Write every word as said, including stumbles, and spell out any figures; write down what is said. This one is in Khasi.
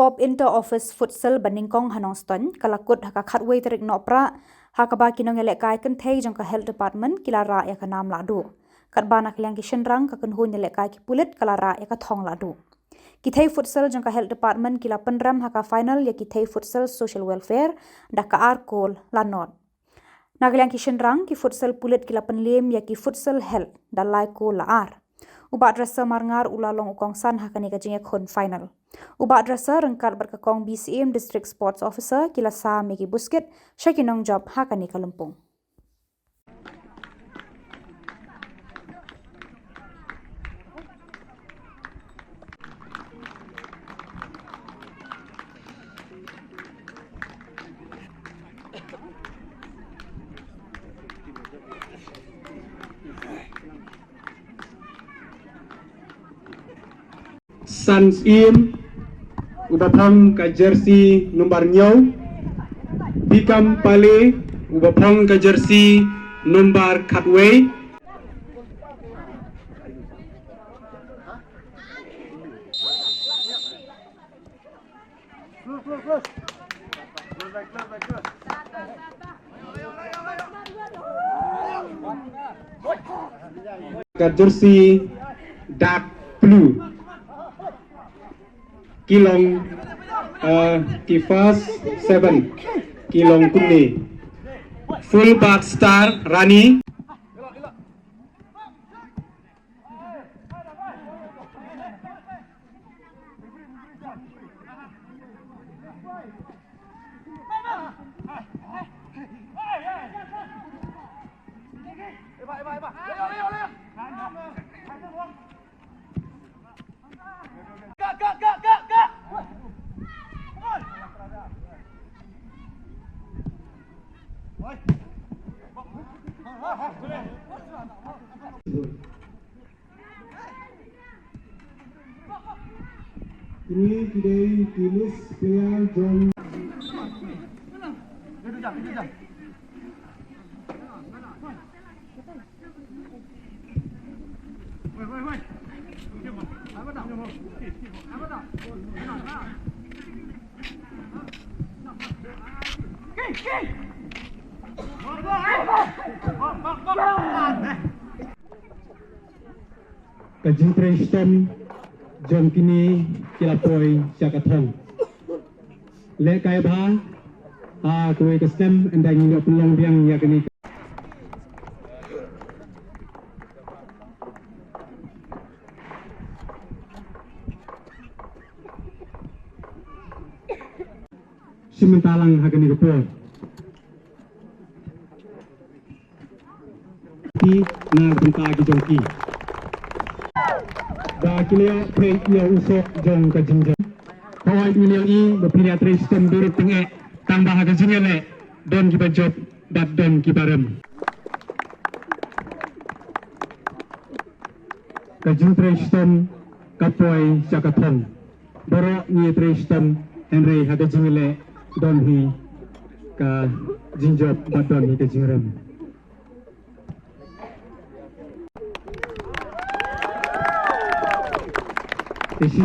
Pop Inter Office Futsal ba nyngkong ha Nongstoiñ ka la kut ha ka khatwei tarik Nohprah, ha kaba ki nongïalehkai kynthei jong ka Health Department ki la rah ïa ka nam lahduh. Katba na ka liang ki shynrang, ka kynhun ïalehkai ki pulit ka la rah ïa ka thong lahduh. Ki thei futsal jong ka Health Department ki la pynrem ha ka final ïa ki thei futsal Social Welfare da ka ar kol la not. Na ka liang ki shynrang, ki futsal pulit ki la pynliem ïa ki futsal Health da lai kol la ar. U Bah Dresser Marngar u la long u kongsan ha kane ka jingïakhun final. U Bah Dresser ryngkat bad ka Kong B C M District Sports Officer ki la sam ïa ki buskit sha ki nongjop ha kane ka lympung. San Syiem uba phong ka jersey number hynñiew, Bikam Pale uba phong ka jersey number khatwei. Ka jersey dark blue ki long, uh, ki first seven ki long kumne: Full Bar Star Rani, Kine ki dei ki list player jong. Ka jingtrei shitom jong kine ki la poi sha ka thong. Lehkai bha ha kawei ka snem, ynda ngin ïoh pynlong biang ïa kane. Shi mynta lang ha kane ka por. Ki na ka bynta ki jong ki. Ba ki la ïoh peit ïa u soh jong ka jingjop. Hooid, ngi ïohi ba phin ïatrei shitom beit ruh tyngeh, tang ba ha ka jingïaleh don kiba jop bad don kiba rem. Ka jingtrei shitom ka poi sha ka thong. Baroh ngi trei shitom, hynrei ha ka jingïaleh don hi ka jingjop bad don hi ka jingrem. Te shi